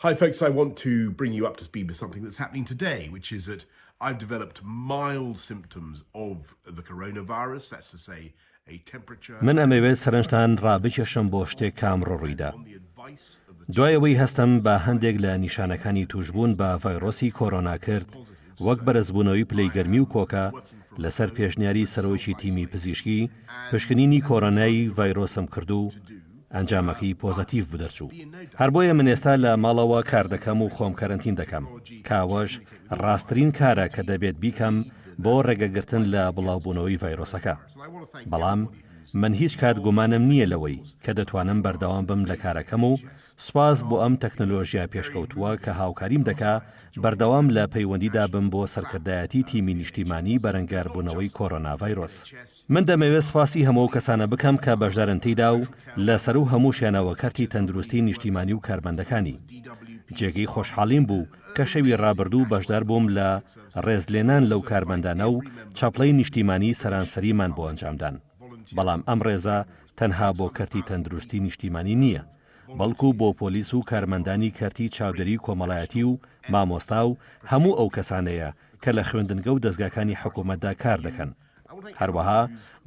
Hi folks, I want to bring you up to speed with something that's happening today, which is that I've developed mild symptoms of the coronavirus, that's to say a temperature. من ئەمەوێت سەرنجتان ڕابکێشم بۆ شتێک کە ئەمڕۆ ڕوویدا. دوای ئەوەی هەستم بە هەندێک لە نیشانەکانی تووشبوون بە ڤایرۆسی کۆرۆنا کرد، وەک بەرزبوونەوەی پلەی گەرمی و کۆکە، لەسەر پێشنیاری سەرۆکی تیمی پزیشکی، پشکنینی کۆرۆنای ڤایرۆسم کرد و ئەنجامەکەی پۆزەتیڤ بوو دەرچوو. هەر بۆیە من ئێستا لە ماڵەوە کار دەکەم و خۆم کەرەنتین دەکەم، کە ئەوەش ڕاستترین کارە کە دەبێت بیکەم بۆ ڕێگەگرتن لە بڵاوبوونەوەی ڤایرۆسەکە. بەڵام من هیچ کات گومانم نییە لەوەی کە دەتوانم بەردەوام بم لە کارەکەم و سوپاس بۆ ئەم تەکنەلۆژیا پێشکەوتووە کە هاوکاریم دەکا بەردەوام لە پەیوەندیدا بم بۆ سەرکردایەتی تیمی نیشتیمانی بەرەنگاربوونەوەی کۆرۆنا ڤایرۆس. من دەمەوێت سوپاسی هەموو ئەو کەسانە بکەم کە بەشدارن تێیدا و لە سەروو هەمووشیانەوە کەرتی تەندروستی نیشتیمانی و کارمەندەکانی. جێگەی خۆشحاڵیم بوو کە شەوی ڕابردوو بەشدار بووم لە ڕێزلێنان لەو کارمەندانە و چەپڵەی نیشتیمانی سەرانسەریمان بۆ ئەنجامدان. بەڵام ئەم ڕێزە تەنها بۆ کەرتی تەندروستی نیشتیمانی نییە، بەڵکو بۆ پۆلیس و کارمەندانی کەرتی چاودێری کۆمەڵایەتی و مامۆستا و هەموو ئەو کەسانەیە کە لە خوێندنگە و دەزگاکانی حکومەتدا کار دەکەن. هەروەها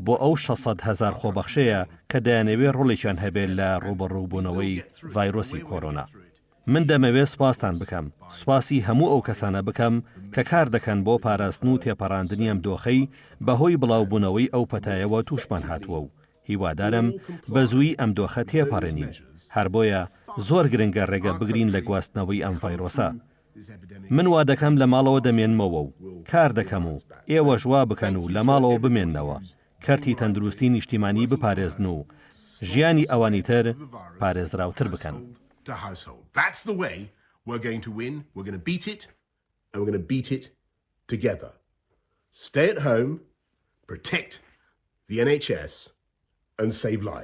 بۆ ئەو 600 هەزار خۆبەخشەیە کە دەیانەوێ ڕۆڵێکیان هەبێ لە ڕووبەڕووبوونەوەی ڤایرۆسی کۆرۆنا. من دەمەوێ سوپاستان بکەم، سوپاسی هەموو ئەو کەسانە بکەم کە کار دەکەن بۆ پاراستن و تێپەڕاندنی ئەم دۆخەی بەهۆی بڵاوبوونەوەی ئەو پەتایەوە تووشمان هاتووە و هیوادارم بە زوویی ئەم دۆخە تێپەڕێنین، هەر بۆیە زۆر گرنگە ڕێگە بگرین لە گواستنەوەی ئەم ڤایرۆسە. من وا دەکەم لە ماڵەوە دەمێنمەوە و کار دەکەم و ئێوەش وا بکەن و لە ماڵەوە بمێننەوە، کەرتی تەندروستی نیشتیمانی بپارێزن و ژیانی ئەوانی تر پارێزراوتر بکەن. The NHS and save lives.